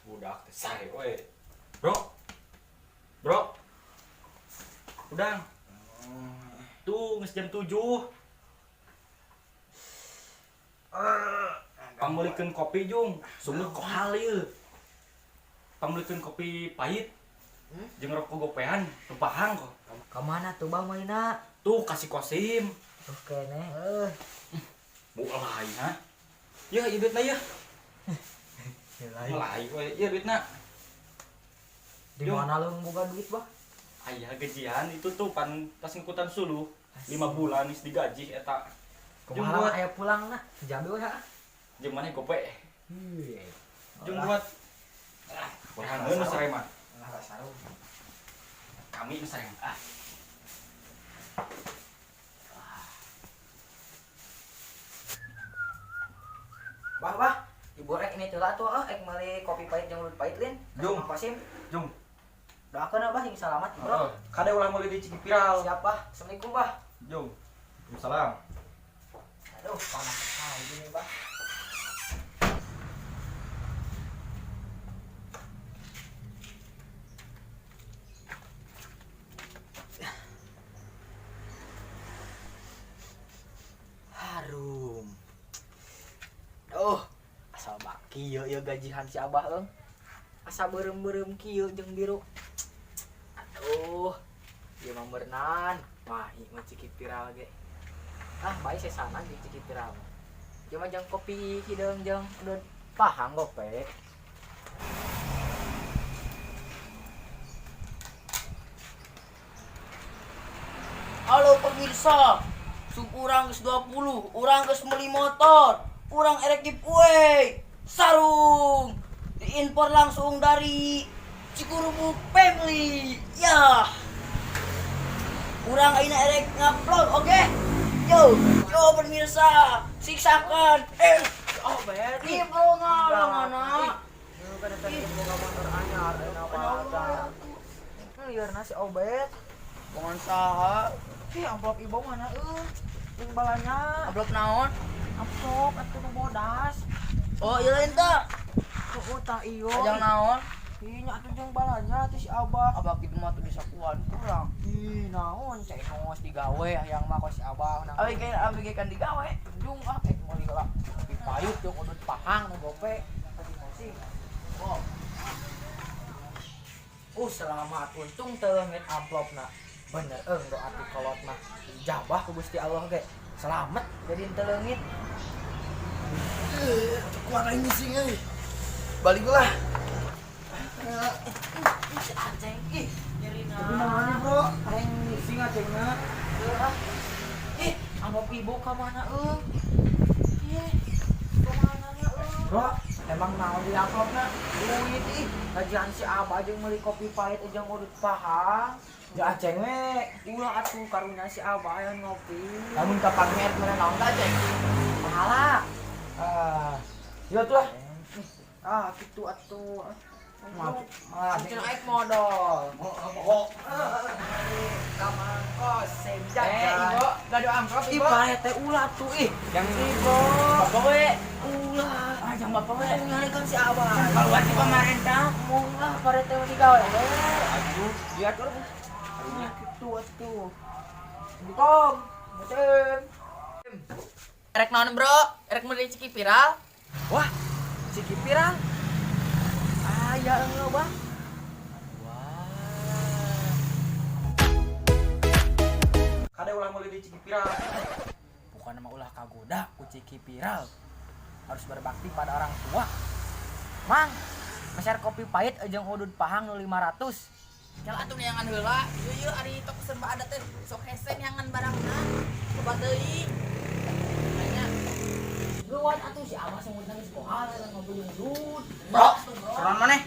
Budak teh sare we. Bro. Bro. Udang. Tuh geus jam 7. Pangmeulikeun kopi jung, sumut kohal ieu. Pangmeulikeun kopi pahit. Jeung rokok gopean, nu pahang kok. Kemana tuh bang mainna? Tuh kasih Kosim. Tuh keneh euy. Mulai ha. Ya, ieu duitna ya. Mulai we, ieu duitna. Di mana lu boga duit, Bah? Ayah gajian itu tuh pan tas ngikutan suluh 5 bulan geus digaji eta. Jeung Kumaha buat aya pulang na? Jambi we ha. Jeung maneh gope. Heuh. Jeung buat ah, borangeun nu sare mah. Lah sarung. Kami nu sare mah. Ah. Bah, bah. Ibu rek ini tuh lah tuh ah, ek meuli kopi pahit jeung udud pahit lin. Jung. Mang Kosim. Jung. Doakeun Abah sing salamat, Bro. Kade ulah meuli di Ciki Viral. Siap, Bah. Assalamualaikum, Bah. Jung. Waalaikumsalam. Aduh, panas sekali ini, Bah. Harum. Duh, asal baki yeuh yeuh gajihan si Abah eung. Asa beureum-beureum kieu jeung biru. Aduh, ieu mah meurnan. Wah, ieu mah Ciki Viral ge. Ah, bae sesana jeung Ciki Viral. Ieu mah jeung kopi hideung jeung udud pahang gope. Halo pemirsa, sub urang geus 20, urang geus meuli motor, urang erek giveaway, sarung, diimpor langsung dari Cikurubuk Family. Ya. Urang ayeuna erek ngupload, oke? Yo, yo pemirsa, siksakan. Oh, bet. Ih, bro ngalang anak. Ieu kan tadi boga motor anyar ayeuna mah. Lieur si Obet. Bongan saha? Ih, amplop ibu mana euy? Jeung balanya. Amplop naon? Amplop atuh nu bodas. Oh, iya lain tah. Heeh, tah iyo. Ajang naon? Ih, nya atuh jeung balanya atuh si Abah. Abah kitu mah tuh disakuan kurang. Ih, naon cenos digawe hayang mah si Abah nang. Abi ge abi ge kan digawe. Jung ah ek meuli heula. Kopi payut jeung udud pahang nu gope. Tadi mosing. Oh. Selamat untung teu leungit amplopna. Bener eung doa ti kolot mah. Dijabah ku Gusti Allah ge. Selamat jadi teu leungit. Kuat aing sih euy. Balik lah. Si Aceng ih nyerina. Kumaha bro? Aing sing acengna. Ih, amplop ibu ka mana eung? Ih, ka mana nya eung? Bro, emang naon di amplopna? Duit ih, gajian si Abah jeung meuli kopi pahit jeung udud pahang. Ya aceng we. Ulah atuh karunya si Abah aya ngopi. Lamun kapan mer mana naon ta Aceng? Pahala. Ah, iya tuh lah. Ah, kitu atuh. Maaf. Ah, Cenah aek modal. Oh, Ka Mang Kosim Eh, jajan. ibu, gaduh amplop Ih, ibu. bae teh ulah tuh ih. Yang Ibu. Bapak we. Ulah. Ah, jangan bapak we. Nyarikan si Abah. Keluar di pemerintah. Mung lah pare teh digawe we. Aduh, Dia tuh. Ah, kitu atuh. Assalamualaikum. Musim. Erek naon, Bro? Erek meuli Ciki Viral. Wah, Ciki Viral. Ah, ya engeuh, Bah. Wah. Kade ulah meuli di Ciki Viral. Bukan nama ulah kagoda ku Ciki Viral. Harus berbakti pada orang tua. Mang, meser kopi pahit jeung udud pahang nu 500. Cal atuh neangan heula. Ieu ieu ari toko serba ada teh sok hese neangan barangna. Loba teuing. Nanya. Lewat atuh si Abah semut nangis kohal eta ngobrol jeung. Bro, keran maneh?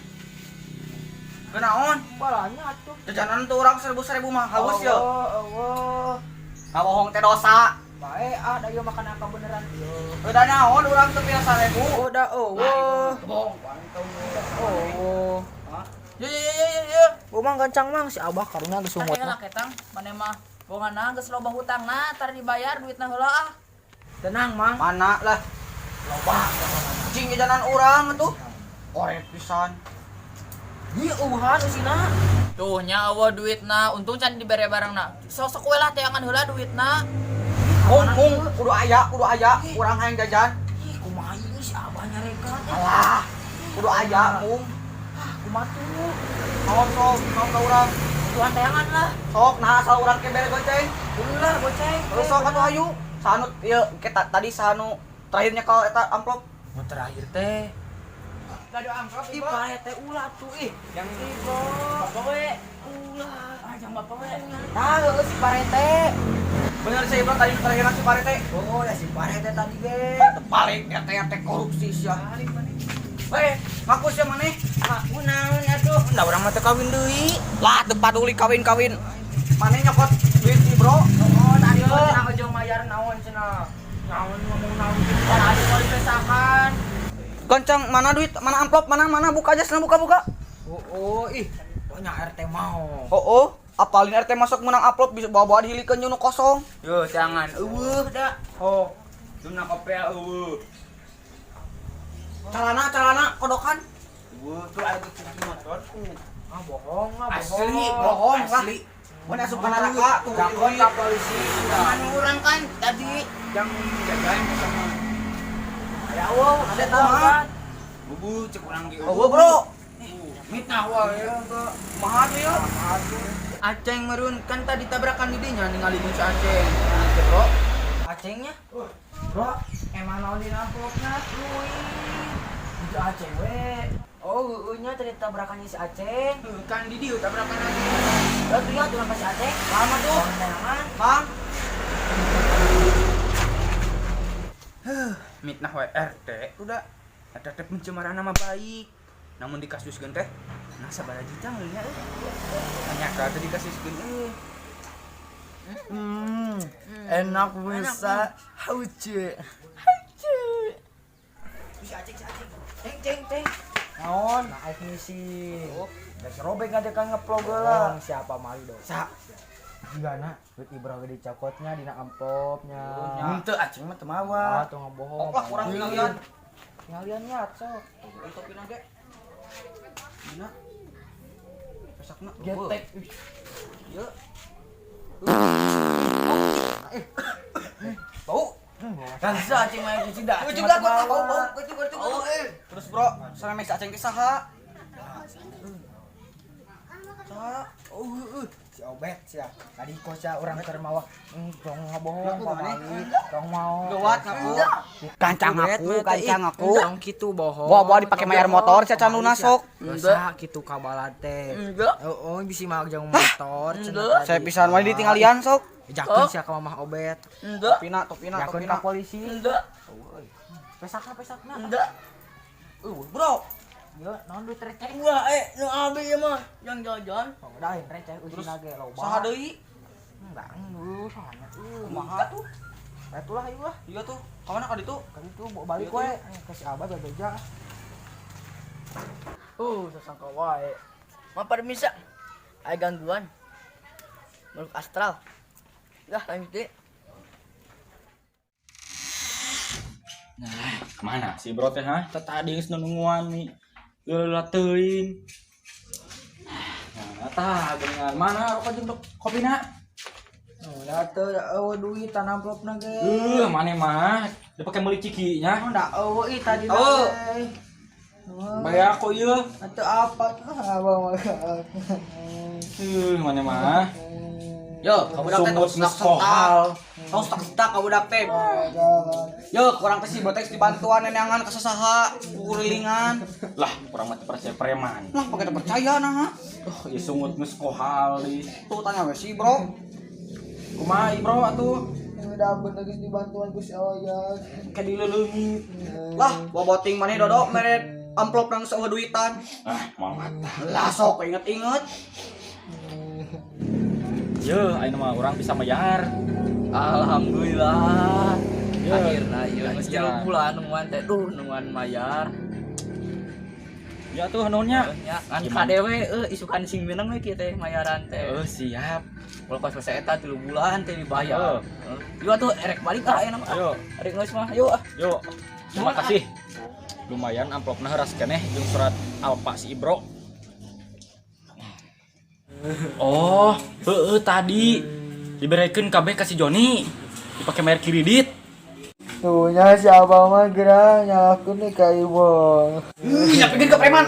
Kenaon? Balanya atuh. Jajanan tuh urang 1000 1000 mah haus ya. Allah. Ngabohong teh dosa. Bae ah, da ieu makan apa beneran ieu. Udah naon urang teu pira 1000. Oh, da eueuh. Bohong. Oh. Yo yo yo yo yo. Gua mah gancang mang si Abah karunya geus sumut Tah mah. ketang, maneh mah bongana geus loba hutangna, tar dibayar duitna heula ah. Tenang mang. Mana lah? Loba. Cing jajanan urang tuh. Koret pisan. Ieu eueuhan eusina. Tuh nya eueuh duitna, untung can dibere barangna. Sok-sok we lah teangan heula duitna. Mung mung kudu aya urang hayang jajan. Ih, kumaha ieu si Abah nyarekan. Alah, kudu aya mung. Ah, kumaha tuh? Naon sok, naon ka urang. Tuhan teangan lah. Sok nah asal urang ke bere goceng. Ulah goceng. Terus sok atuh hayu. Sanu ieu kita tadi sanu terakhirnya kalau eta amplop. Mau terakhir teh. Gak ada amplop. Ih, pae teh ulah tuh ih. Yang Bapak we. Ulah. Ah, jangan bapak we. Tah, heueuh si parete. Bener sih Ibro tadi terakhir si parete. Oh, ya si parete tadi ge. Balik RT RT korupsi sia. Weh, ngaku sia maneh. Aku naon atuh? Da urang mah teu kawin deui. Lah teu paduli kawin-kawin. Maneh nyokot duit si Bro. Oh, tadi mah cenah ujung mayar naon cenah. Naon ngomong naon gitu kan adi mau dipesakan. Goncang mana duit, mana amplop, mana mana buka aja sana buka buka. Oh, oh ih. Pokoknya RT mau. Oh oh, apalin RT masuk menang amplop bisa bawa-bawa dihilikeun jeung nu kosong. Yo, jangan. Eueuh da. Oh. Lu nak kopi eueuh. Calana calana kodokan. Eueuh, tuh ada kunci motor. Ah bohong, ah bohong. Asli, Bohong lah. Asli. Mun asup ka neraka tuh Jakon ka polisi. Jangan urang kan tadi. Yang jagain sama Ya wow, Ada mah. bubu cek urang ge. Oh, bro. Mitnah wae ya. Kumaha tuh ya? Aceng merun kan tadi tabrakan di dinya ningali si Aceng. Nah, bro. Acengnya? Bro, emang naon dina amplopna? Wih. Itu Aceng we. Oh, heueuh nya tadi tabrakan si Aceng. Kan di dieu tabrakan lagi. Lah tuh ya tuh si Aceng. Lama tuh. Tangan. Mang, Mitnah wae RT udah eta teh pencemaran nama baik. Namun dikasuskeun teh nah sabaraha juta nya euy. Hanya ka teh dikasuskeun euy. Enak bisa. Hauce. Si Aceng, si Aceng. Ceng, ceng, ceng. Naon? Nah, aik ngisi. Geus robek ngajakan ngeplog heula. Bohong siapa malu dong. Sa Gimana? Duit Ibro ge dicokotnya dina amplopnya. Henteu Aceng mah teu Ah, mawa. tuh ngebohong. ok lah kurang tingalian. Tingaliannya sok. Euy topina ge. Dina. Pesakna. Getek. Ieu. Bau. Kan bisa Aceng mah itu tidak. Gua juga gua bau bau gua juga gua juga. Terus bro, sama si Aceng teh saha? Saha? Oh, heueuh. Si Obet sia. Tadi kos sia urang keur mawa tong ngabohong Ngaku pamali. Tong mau. Gawat ngaku. Kancang aku, kancang aku. Tong kitu bohong. Bawa-bawa dipake mayar motor sia can lunas sok. Dosa kitu kabalat teh. Enggak. Oh, oh bisi mah jang motor cenah tadi. Saya pisan wae ditinggalian sok. Jakeun sia ka Mamah Obet. Enggak. Topina, topina, Jakeun topina. ka polisi. Enggak. Pesakna, pesakna. Enggak. Bro, Yo, naon duit receh? Wah, nu abi ieu mah yang jajan. Oh, udah aing receh usina ge loba. saha deui? Enggak, lu soalnya. Kumaha tuh? Atulah ayo lah. Iya tuh. Ka mana ka ditu? Kan itu bawa balik Iya we. Ke si Abah bebeja. Sasangka wae. Mah permisa. Aya gangguan. Makhluk astral. Dah lanjut deh. Nah, kemana si bro teh ha? Tadi geus nungguan nih. Leulah teuing. Nah, tah dengan mana rokok jeung kopina? Oh, da teu eueuh duit tanah amplopna ge. Mana mah? Dia pakai meuli cikinya. Oh, da eueuh ih tadi Eueuh. ge. Bayar kok ieu. Atau apa tuh abang mah. Mana mah? Yo, kabudak teh Sumut tos geus kohal. Tos tak tak kabudak teh. Yo, kurang teh si botex dibantuan neneangan ka sasaha, kurilingan. Lah, kurang mah teu percaya preman. Lah, pakai teu percaya nah. Oh, ieu sungut geus kohal di. Tuh tanya we si bro. Kumaha ieu, bro atuh? Udah bener geus dibantuan ku si Oyat. Kayak dileleungit. Lah, boboting maneh Dodo mere amplop nang euweuh duitan. Ah, moal mata. Lah sok inget-inget. Ye, ayeuna mah urang bisa bayar. Alhamdulillah. Ye. Akhirna ieu geus Gajian. 3 bulan nungguan teh, duh, nungguan mayar. Ya tuh nuhun nya. Nya ngan Gimana? kadewe euy, isukan sing meunang we kieu teh mayaran teh. Eh, siap. Kalau pas masa eta 3 bulan teh dibayar. Heeh. Yuk atuh erek balik ah ayeuna mah. Ayo. Erek geus mah, yuk ah. Yuk. Terima kasih. Lumayan amplopna heuras keneh jeung surat Alfa si Ibro. Oh, heeh, tadi diberekeun kabeh ka si Joni. Dipake bayar kredit. Tuh nya si Abah mah geura nyalahkeun nih ka Ibu. Nyapikeun ke preman.